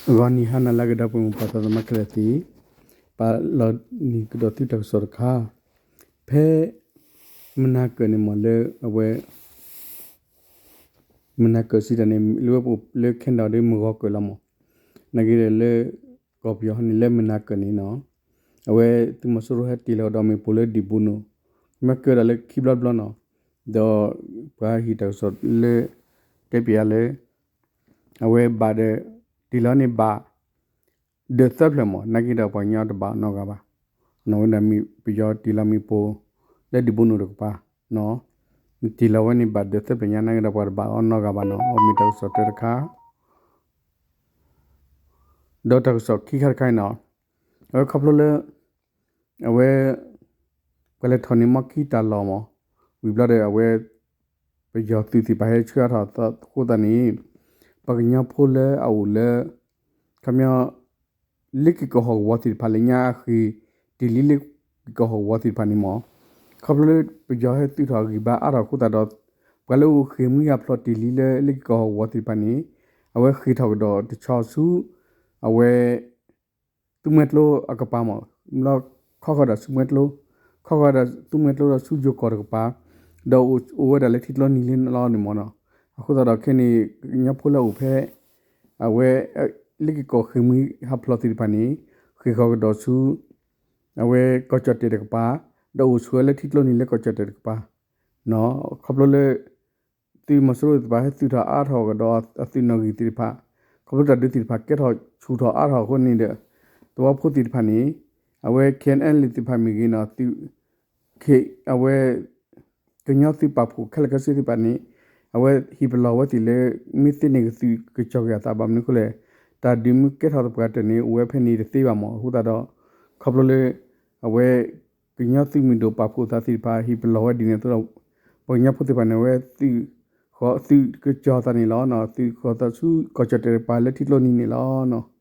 ဂီၤနံၤဟါနၤလၢအဂ့ၤ ဒီပုၢ်ဝဲၢ်မိၢ်ပၢ်သးသမါခဲလၢာ်သ့ၣ်, ပာ်လီၤနံၤကဒီးသုတၢ်ကစီၣ်တခါ, ဖဲ မနၤကၢၢ်န့ၣ်မ့ၢ်လၢအဝဲ မနၤကၢၢ်စံးတၢ်န့ၣ် လၢဝဲပအိၣ်လၢ Canada ဒီးမုၢ်ဂီၤကၢၢ်လီၤမး, နာ်က့ဒီးလၢ ကီၢ်ပယီၤဟီန့ၣ် လၢမနၤကၢၢ်န့ၣ်နီၤ, အဝဲသုးမီၤစိရိၤဟဲတ့ၢ်လီၤကဒီးမ့ၣ်ပိၢ်လၢဒံၣ်ဘိနိၣ်, မ့ၢ်ကၢၢ်ဒၣ်လၢခံဘျီတဘျီနီၤ, ဒီးပှၤဟ့ၣ်တၢ်ကစီၣ်လၢ တဲပၠးလၢ အဝဲဘၣ်ဒီး တ့ၢ်လီၤန့ၣ်ဘၣ် ဒၢးသၢဖျၢၣ်မး, နာ်က့ဒီးပှၤကညီတဘၣ်နီတဂၤဘၣ်, အဝဲဒၣ်မ့ၢ်ပယီၤတ့ၢ်လီၤမ့ၣ်ပိၢ် လၢဒံၣ်ဘိနိၣ်တကပၤ, တ့ၢ်လီၤဝဲန့ၣ်ဘၣ်ဒၢးသၢဖျၢၣ်ညါ နာ်က့ဒီးပှၤတဘၣ်အီၤနီတဂၤဘၣ်နီၤ, အမ့ၢ်တၢ်ကစီၣ်တၢတခါ ဒီးတၢ်ကစီၣ်ခံခါတခါအံၤနီၤ, အဝဲခီဖျိလၢ အဝဲ ပှၤလဲၤထီၣ်န့ၢ်မီခံတၢ်လီၢ်မး, ဝံၤဘျီဒီးအဝဲ ပယီၤသုးသ့ၣ်တဖၣ်ဟဲဆှၢအါထီၣ်အဃိသတးန့ၣ် ပှၤကညီဖိလၢအအိၣ်လၢ ခီပညီ လ့က့ၤကီၢ်ဟီၣ်ကဝီၤသ့ၣ်တဖၣ်လၢညါအဃ့ၢ် တ့ၢ်လံလ့က့ၤကီၢ်ဟီၣ်ကဝီၤသ့ၣ်တဖၣ်န့ၣ်မး, ခီဖျိလၢပယီၤဟဲသုးထီၣ်အဂံၢ်ဘါအါထီၣ်အဃိသတးဒီး ပှၤလၢအိၣ်ဃ့ၢ်မှံဟးဖျိးတ့ၢ်လံလၢလ့က့ၤကီၢ်ဟီၣ်ကဝီၤသ့ၣ်တဖၣ်န့ၣ် အဝဲဃ့ၢ်ထီၣ်ကဒီးတဆီဆူ အဝဲ သူမှဲကျိအကပၤမး, ခီဃီၤဒီးသူမှဲကျိ, ခီဃီၤဒီးသူမှဲကျိဒီးဆူယိၤကီၢ်တကပၤ, ဒီးအိၣ်ဝဲဒၣ်လၢထံကျိနံၤလံလီၤန့ၣ်မးနီၤ, အဃိသတးဒီးခဲန့ၣ် ကညီဖိလၢအအိၣ်ဖဲ အဝဲ လ့က့ၤကီၢ်ဃ့ၢ်မှံဟးဖျိးသ့ၣ်တဖၣ်န့ၣ် ဃ့ၢ်ဃီၤကဒီးဆူ အဝဲကီၢ်ကၠီၣ်တဲၣ်တကပၤ, ဒီးအိၣ်ဆိးဝဲလၢထံကျိနံၤလၢကီၢ်ကၠီၣ်တဲၣ်တကပၤ, ခီဖျိလၢ သုးမီၤစိရိၤသ့ၣ်တဖၣ်ဟဲသုးထီၣ်အါထီၣ်ကဒီးအသုးနီၣ်ဂံၢ်သ့ၣ်တဖၣ်, ခီဖျိတၢ်ဒုးသ့ၣ်တဖၣ်ကဲထီၣ်ဆူၣ်ထီၣ်အါထီၣ်အဃိန့ၣ်ဒီး သဝီဖိသ့ၣ်တဖၣ်န့ၣ် အဝဲ K N L A သ့ၣ်တဖၣ်မ့ၢ်ဂ့ၤနီၤ, သုး အဝဲ ကညီသုးပာ်ဖှိၣ်ခဲလၢာ်ခဲဆ့သ့ၣ်တဖၣ်န့ၣ် အဝဲဟ့ၣ်ပလီၢ်ဝဲသ့ၣ်လၢ မ့ၢ်သ့န့ၣ်ကသုးကစီၣ်က့ၤအသးဘၣ်မနုၤအဃိလဲၣ်, တၢ်ဒုးမ့ၢ်ကဲထီၣ်သပှၢ်တၢၢ်န့ၣ် အိၣ်ဝဲဖဲန့ၣ်တသ့ဘၣ်မး, အဃိသတးဒီး ခီဖျိလၢ အဝဲ ကညီသုးမုၢ်ဒိၣ်ပာ်ဖှိၣ်သးသ့ၣ်တဖၣ် ဟ့ၣ်ပလီၢ်ဝဲဒ်န့ၣ်အသိးဒီး ပှၤကညီဖိသ့ၣ်တဖၣ်န့ၣ် အဝဲသုးဃီၤသုးကစီၣ်သးန့ၣ်လီၤ. သုးဃီၤသးဆူကီၢ်ကၠီၣ်တဲၣ်တကပၤလၢထံကျိနံၤန့ၣ်လီၤ.